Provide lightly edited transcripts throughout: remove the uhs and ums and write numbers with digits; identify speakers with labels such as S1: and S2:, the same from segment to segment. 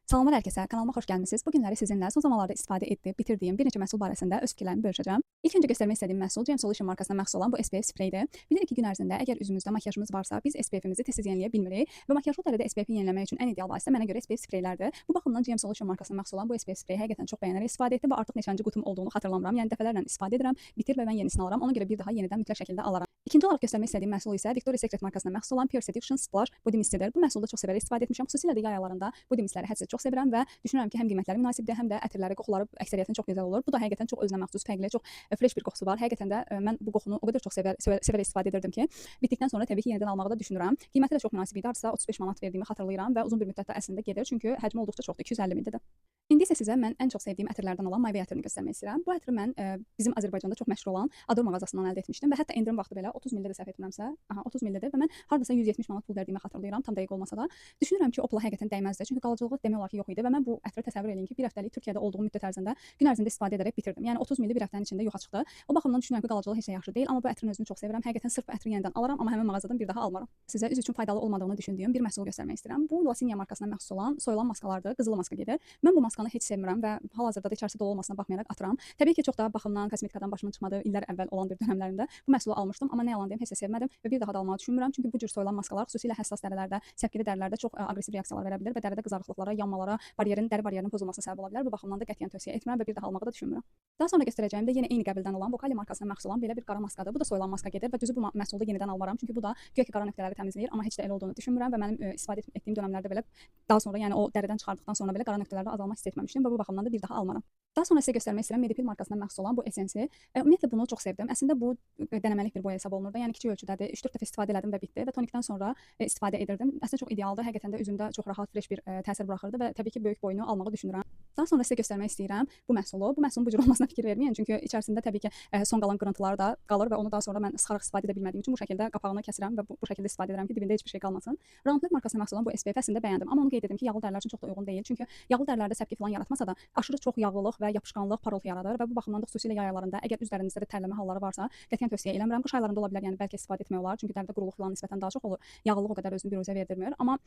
S1: Salamlar hər kəsə, kanalıma xoş gəlmisiniz. Bu günləri sizinlə son zamanlarda istifadə etdiyim, bitirdiyim bir neçə məhsul barəsində öz fikirlərimi bölüşəcəm. İlk öncə göstərmək istədiyim məhsul GM Solution markasına məxsus olan bu SPF spreydir. Bilirik ki, gün ərzində əgər üzümüzdə makiyajımız varsa, biz SPF-imizi tez-tez yeniləyə bilmirik və makiyajlı dəridə SPF-i yeniləmək üçün ən ideal vasitə mənə görə SPF spreylərdir. Bu baxımdan GM Solution markasına məxsus olan bu SPF spreyi həqiqətən çox bəyənərək istifadə etdim və artıq neçənci qutum olduğunu xatırlamıram. Yəni dəfələrlə istifadə edirəm, bitir və mən yenisini alıram. Ona görə bir daha yenidən mütləq şəkildə alaram. İkinci olaraq göstərmək istədiyim məhsul isə Victoria's Secret markasına məxsus olan Pure Seduction Splash Body Mist'idir. Bu məhsulu da çox sevərək istifadə etmişəm. Xüsusilə də yay aylarında body mistləri hədsiz çox sevirəm və düşünürəm ki, həm qiymətləri münasibdir, həm də ətirləri, qoxuları əksəriyyətinin çox gözəl olur. Bu da həqiqətən çox özünə məxsus, fərqli, çox fresh bir qoxusu var. Həqiqətən də mən bu qoxunu o qədər çox sevərək istifadə edirdim ki, bitdikdən sonra təbii ki, yenidən almağı da düşünürəm. Qiyməti də çox münasib idi. Hardasa 35 manat verdiyimi xatırlayıram və uzun bir müddətdə əslində gedir, çünki həcmi olduqca çoxdur, 250 ml-dir. İndi isə sizə mən ən çox sevdiyim ətirlərdən olan Maybe ətirini göstərmək istəyirəm. Bu ətri mən bizim Azərbaycanda çox məşhur olan Ador mağazasından əldə etmişdim və hətta endirim vaxtı belə 30 ml də səhv etmirəmsə, aha, 30 ml-dir və mən hardasa 170 manat pul verdiyimi xatırlayıram, tam dəqiq olmasa da. Düşünürəm ki, o pula həqiqətən dəyməzdi. Çünki qalıcılığı demək olar ki, yox idi və mən bu ətri təsəvvür eləyin ki, bir həftəlik Türkiyədə olduğum müddət ərzində gün ərzində istifadə edərək bitirdim. Yəni 30 ml bir həftənin içində yoxa çıxdı. O baxımdan düşünürəm ki, qalıcılığı heç də yaxşı deyil, amma bu ətrin özünü çox sevirəm. Həqiqətən sırf bu ətri yenidən alaram, amma həmin mağazadan bir daha almaram. Sizə üz üçün faydalı olmadığını düşündüyüm bir məhsul göstərmək istəyirəm. Bu Lasinia markasına məxsus olan soyulan maskalardır. Qızılı maska gedir. Mən bu maskanı heç sevmirəm və hal-hazırda da içərisi dolu olmasına baxmayaraq atıram. Təbii ki, çox da baxımdan, kosmetikadan başımın çıxmadığı illər əvvəl olan bir dönəmlərində bu məhsulu almışdım, amma nə yalan deyim, heç də sevmədim və bir daha da almağı düşünmürəm. Çünki bu cür soyulan maskalar xüsusilə həssas dərilərdə, səpkili dərilərdə çox aqressiv reaksiyalar verə bilər və dəridə qızarıqlıqlara, yanmalara, baryerin, dəri baryerinin pozulmasına səbəb ola bilər. Bu baxımdan da qətiyyən tövsiyə etmirəm və bir daha almağı da düşünmürəm. Daha sonra göstərəcəyim də yenə eyni qəbildən olan Vokali markasına məxsus olan belə bir qara maskadır. Bu da soyulan maska gedir və düzü bu məhsulu da yenidən almaram. Çünki bu da güya ki qara nöqtələri təmizləyir, amma heç də elə olduğunu düşünmürəm və mənim istifadə etdiyim dönəmlərdə belə daha sonra, yəni o dəridən çıxardıqdan sonra belə qara nöqtələrdə azalma hiss etməmişdim və bu baxımdan da bir daha almaram. Daha sonra sizə göstərmək istəyirəm Medipil markasına məxsus olan bu essensi. Ümumiyyətlə bunu çox sevdim. Əslində bu dənəməlik bir boya hesab olunur da. Yəni kiçik ölçüdədir. 3-4 dəfə istifadə elədim və bitdi və tonikdən sonra istifadə edirdim. Əslində çox idealdır. Həqiqətən də üzümdə çox rahat, fresh bir təsir buraxırdı və təbii ki, böyük boyunu almağı düşünürəm. Daha sonra sizə göstərmək istəyirəm bu məhsulu. Bu məhsulun bu cür olmasına fikir verməyin, çünki içərisində təbii ki, son qalan qırıntılar da qalır və onu daha sonra mən sıxaraq istifadə edə bilmədiyim üçün bu şəkildə qapağını kəsirəm və bu şəkildə istifadə edirəm ki, dibində heç bir şey qalmasın. Roundlab markasına məxsus olan bu SPF əslində bəyəndim, amma onu qeyd edim ki, yağlı dərilər üçün çox da uyğun deyil. Çünki yağlı dərilərdə səpki falan yaratmasa da aşırı çox yağlılıq və yapışqanlıq, parıltı yaradır və bu baxımdan da xüsusilə yay aylarında əgər üzlərinizdə də tərləmə halları varsa, qətiyyən tövsiyə eləmirəm. Qış aylarında ola bilər, yəni bəlkə istifadə etmək olar, çünki dəridə quruluq falan nisbətən daha çox olur. Yağlılıq o qədər özünü biruzə verdirmir, amma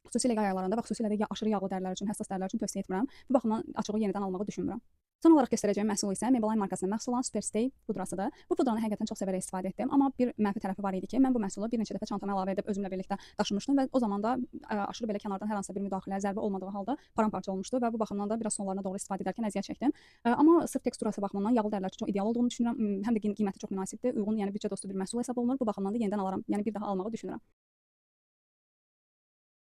S1: xüsusilə yay aylarında və xüsusilə də aşırı yağlı dərilər üçün, həssas dərilər üçün tövsiyə etmirəm. Bu baxımdan açığı yenidən almağı düşünmürəm. Son olaraq göstərəcəyim məhsul isə Maybelline markasına məxsus olan Super Stay pudrasıdır. Bu pudranı həqiqətən çox sevərək istifadə etdim, amma bir mənfi tərəfi var idi ki, mən bu məhsulu bir neçə dəfə çantama əlavə edib özümlə birlikdə daşımışdım və o zaman da aşırı belə kənardan hər hansısa bir müdaxilə, zərbə olmadığı halda paramparça olmuşdu və bu baxımdan da biraz sonlarına doğru istifadə edərkən əziyyət çəkdim. Amma sırf teksturası baxımından yağlı dərilər üçün çox ideal olduğunu düşünürəm. Həm də qiyməti çox münasibdir, uyğun, yəni büdcə dostu bir məhsul hesab olunur. Bu baxımdan da yenidən alaram, yəni bir daha almağı düşünürəm.